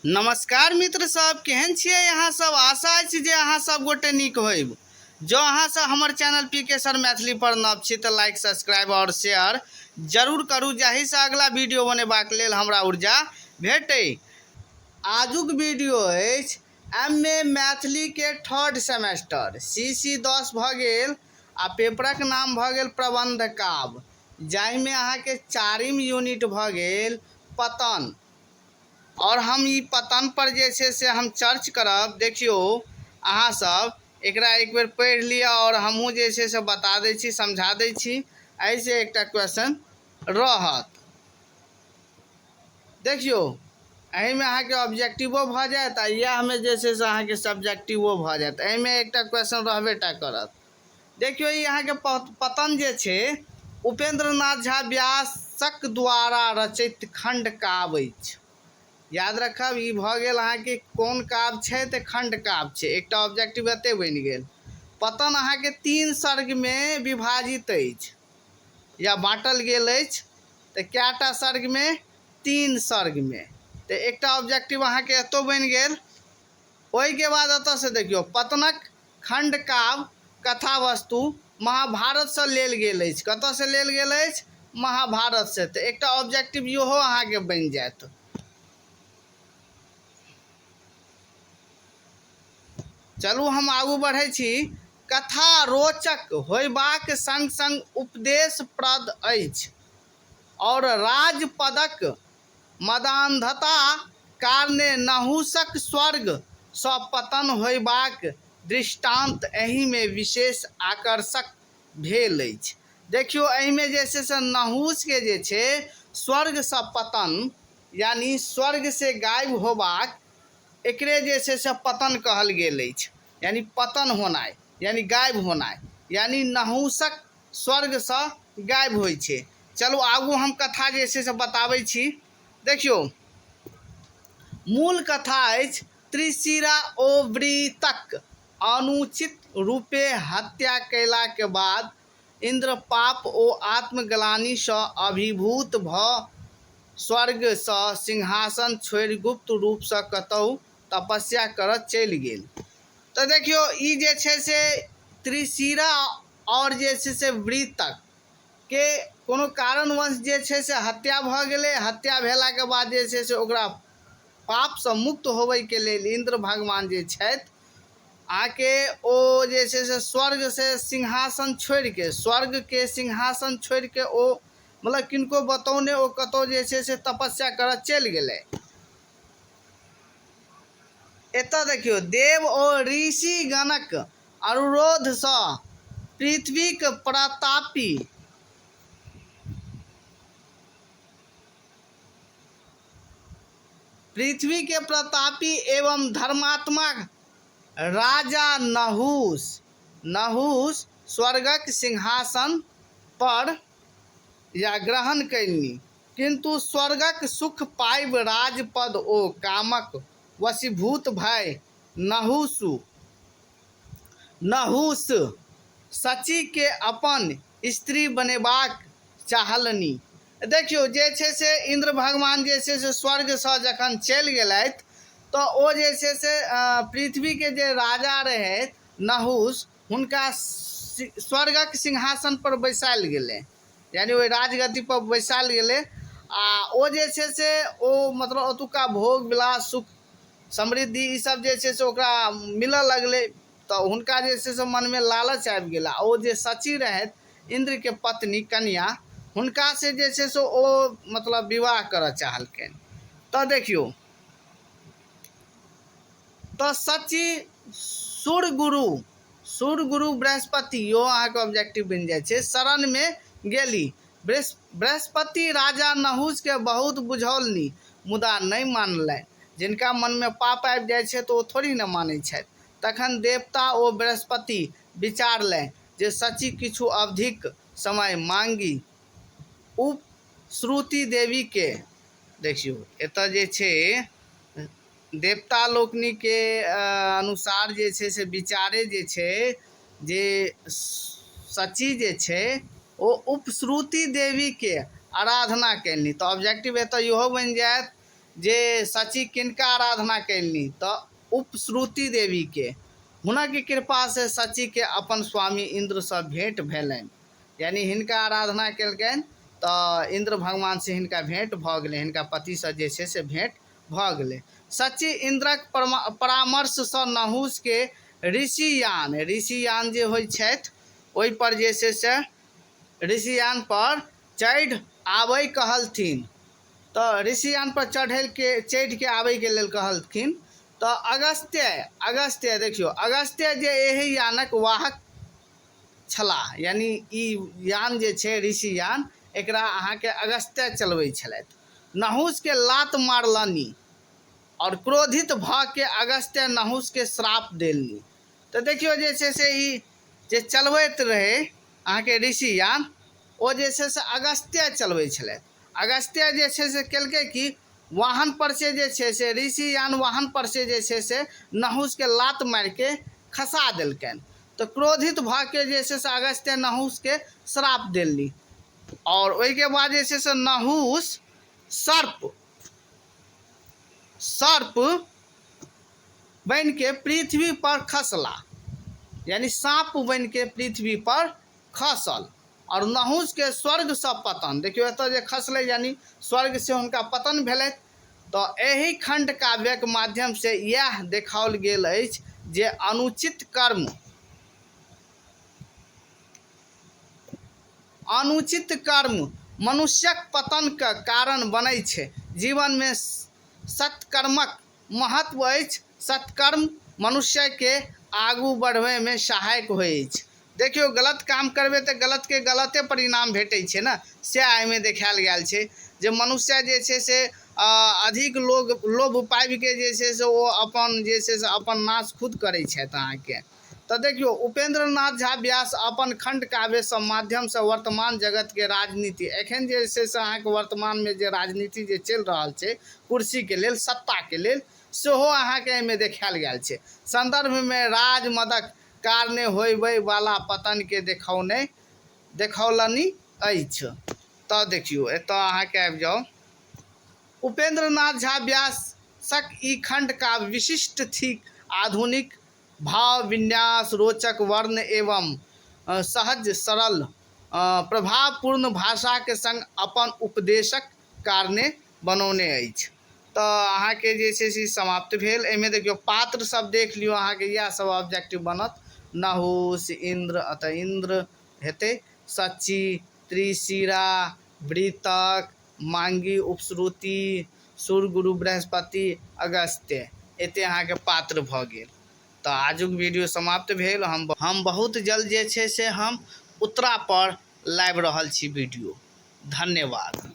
नमस्कार मित्र सब, केहन छियै अहाँ सब? आशा अछि जे अहाँ सब गोटे नीक होइब। जँ अहाँ सब हमर चैनल पी के सर मैथिली पर नव छी तऽ लाइक, सब्सक्राइब आओर शेयर जरूर करू, जाहिसँ अगला वीडियो बनेबाक लेल हमरा ऊर्जा भेटै। आजुक वीडियो अछि एम ए मैथिली के थर्ड सेमेस्टर, सी सी 10 भऽ गेल आ पेपरक नाम भऽ गेल प्रबंध काव्य, जाहिमे अहाँके चारिम यूनिट भऽ गेल पतन। आओर हम ई पतन पर जे छै से हम चर्च करब। देखियौ, अहाँ सब एकरा एक बेर पढ़ि लिअ आओर हमहूँ जे छै से बता दै छी, समझा दै छी। एहिसँ एकटा क्वेश्चन रहत। देखियौ, एहिमे अहाँके ऑब्जेक्टिवो भऽ जायत आ इएहमे जे छै से अहाँके सब्जेक्टिवो भऽ जायत। एहिमे एकटा क्वेश्चन रहबे टा करत। देखियौ, ई अहाँके पतन जे छै उपेंद्र नाथ झा व्यासक द्वारा रचित खंड काव्य अछि। याद रखब, ई भऽ गेल अहाँके कोन काव्य छै, तऽ खंड काव्य छै। एकटा ऑब्जेक्टिव एते बनि गेल। पतन अहाँके 3 सर्गमे विभाजित अछि या बाँटल गेल अछि। तऽ कएटा सर्गमे? 3 सर्गमे। तऽ एकटा ऑब्जेक्टिव अहाँके एतौ बनि गेल। ओहिके बाद एतऽसँ देखियौ, पतनक खंड काव्य कथा वस्तु महाभारतसँ लेल गेल अछि। कतऽसँ लेल गेल अछि? महाभारतसँ। तऽ एकटा ऑब्जेक्टिव इहो अहाँके बनि जायत। चलू, हम आगू बढ़ै छी। कथा रोचक होयबाक संग संग उपदेशप्रद अछि आओर राजपदक मदान्धता कारणे नहुषक स्वर्गसँ पतन होयबाक दृष्टान्त एहिमे विशेष आकर्षक भेल अछि। देखियौ, एहिमे जे छै से नहुषके जे छै स्वर्गसँ पतन, यानि स्वर्ग से गायब होबाक, एकरे जे छै से पतन कहल गेल अछि। यानि पतन होनाइ यानि गायब होनाइ, यानि नहुषक स्वर्गसँ गायब होइ छै। चलू आगू, हम कथा जे छै से बताबै छी। देखियौ, मूल कथा अछि त्रिशिरा ओ वृतक अनुचित रूपे हत्या कयलाके बाद इन्द्र पाप ओ आत्मग्लानिसँ अभिभूत भऽ स्वर्गसँ सिंहासन छोड़ि गुप्त रूपसँ कतहु तपस्या करऽ चलि गेल। तऽ देखियौ, ई जे छै से त्रिशिरा आओर जे छै से वृतक के कोनो कारणवश जे छै से हत्या भऽ गेलै। हत्या भेलाके बाद जे छै से ओकरा पापसँ मुक्त होबैके लेल इन्द्र भगवान जे छथि अहाँके, ओ जे छै से स्वर्ग से सिंहासन छोड़िके, स्वर्गके सिंहासन छोड़िके ओ मतलब किनको बतौने ओ कतहु जे छै से तपस्या करऽ चलि गेलै। एतऽ देखियौ, देव ओ ऋषिगणक अनुरोधसँ पृथ्वीक प्रतापी पृथ्वी के प्रतापी एवं धर्मात्मा राजा नहुष नहुष स्वर्गक सिंहासन पर या ग्रहण कयलनि, किन्तु स्वर्गक सुख पाबि राजपद ओ कामक वशीभूत भए नहुष शचीके अपन स्त्री बनेबाक चाहलनि। देखियौ, जे छै से इन्द्र भगवान जे छै से स्वर्गसँ जखन चलि गेलथि, तऽ ओ जे छै से पृथ्वीके जे राजा रहथि नहुष, हुनका स्वर्गक सिंहासन पर बैसायल गेलै, यानि ओहि राजगद्दी पर बैसायल गेलै। आ ओ जे छै से ओ मतलब ओतुका भोग विलास, सुख समृद्धि, ईसब जे छै से ओकरा मिलऽ लगलै। तऽ हुनका जे छै से मनमे लालच आबि गेल आ ओ जे शची रहथि, इन्द्रके पत्नी, कन्या, हुनका से जे छै से ओ मतलब विवाह करऽ चाहलखिन। तऽ देखियौ, तऽ शची सुरगुरु सुरगुरु बृहस्पति, इहो अहाँके ऑब्जेक्टिव बनि जाइ छै, शरणमे गेली। बृहस्पति राजा नहुषके बहुत बुझौलनि, मुदा नहि मानलनि। जिनका मनमे पाप आबि जाइ छै तऽ ओ थोड़ी ने मानै छथि। तखन देवता ओ बृहस्पति विचारलनि जे शची किछु अवधिक समय मांगि उपश्रुति देवीके। देखियौ, एतय जे छै देवता लोकनिके अनुसार जे छै से विचारे जे छै जे शची जे छै ओ उपश्रुति देवीके आराधना कयलनि। तऽ ऑब्जेक्टिव एतय इहो बनि जायत। जे शची किनका आराधना कयलनि तऽ उपश्रुति देवीके। हुनक कृपासँ शचीके अपन स्वामी इन्द्रसँ भेंट भेलनि, यानी हिनका आराधना केलकनि तऽ इन्द्र भगवानसँ हिनका भेंट भऽ गेलै, हिनका पतिसँ जे छै से भेंट भऽ गेलै। शची इन्द्रक परामर्शसँ नहुषके ऋषियान, ऋषियान जे होइ छथि ओहिपर जे छै से ऋषियान पर चढ़ि आबै कहलथिन। तऽ ऋषियान पर चढ़ैके चढ़िके आबैके लेल कहलखिन। तऽ अगस्त्य, अगस्त्य देखियौ, अगस्त्य जे एहि यानक वाहक छलाह, यानी ई यान जे छै ऋषि यान, एकरा अहाँके अगस्त्य चलबै छलथि। नहुषके लात मारलनि आओर क्रोधित भऽ के अगस्त्य नहुषके श्राप देलनि। तऽ देखियौ जे छै से ई जे चलबैत रहै अहाँके ऋषि यान, ओ जे छै से अगस्त्य चलबै छलथि। अगस्त्य जे छै से केलकै कि वाहन पर से जे छै से ऋषि यान वाहन पर से जे छै से नहुषके लात मारिके खसा देलकनि। तऽ क्रोधित भऽ के जे छै से अगस्त्य नहुषके श्राप देलनि। आओर ओहिके बाद जे छै से नहुष सर्प सर्प बनिके पृथ्वी पर खसला, यानी साँप बनिके पृथ्वी पर खसल आओर नहुषके स्वर्गसँ पतन। देखियौ एतऽ जे खसलै यानी स्वर्गसँ हुनका पतन भेलै। तऽ एहि खण्ड काव्यक माध्यमसँ इएह देखाओल गेल अछि जे अनुचित कर्म, अनुचित कर्म मनुष्यक पतनके कारण बनै छै। जीवनमे सत्कर्मक महत्व अछि। सत्कर्म मनुष्यके आगू बढ़बैमे सहायक होइ अछि। देखियौ गलत काम करबै तऽ गलतके गलते परिणाम भेटै छै ने, सएह एहिमे देखायल गेल छै जे मनुष्य जे छै से अधिक लोग लोभ पाबिके जे छै से ओ अपन जे छै से अपन नाश खुद करै छथि अहाँके। तऽ देखियौ उपेंद्र नाथ झा व्यास अपन खण्ड काव्यसँ माध्यमसँ वर्तमान जगतके राजनीति, एखन जे छै से अहाँके वर्तमानमे जे राजनीति जे चलि रहल छै कुर्सीके लेल, सत्ताके लेल, सेहो अहाँके एहिमे देखायल गेल छै। सन्दर्भमे राजमदक कारणे होयबयवला पतनके देखौने देखौलनि अछि। तऽ देखियौ एतऽ अहाँके आबि जाउ। उपेंद्र नाथ झा व्यासक ई खण्ड काव्य विशिष्ट थिक। आधुनिक भाव विन्यास, रोचक वर्ण एवं सहज सरल प्रभावपूर्ण भाषाके संग अपन उपदेशक कारणे बनौने अछि। तऽ अहाँके जे छै से समाप्त भेल। एहिमे देखियौ पात्र सब देख लियौ, अहाँके इएह सब ऑब्जेक्टिव बनत। नहुष, इन्द्र, अतः इन्द्र हेतै, सच्ची, त्रिशिरा, वृतक, मांगी, उपश्रुति, सूर्य गुरु बृहस्पति, अगस्त्य, एते अहाँके पात्र भऽ गेल। तऽ आजुक वीडियो समाप्त भेल। हम बहुत जल्द जे छै से हम उत्तरा पर लाबि रहल छी वीडियो। धन्यवाद।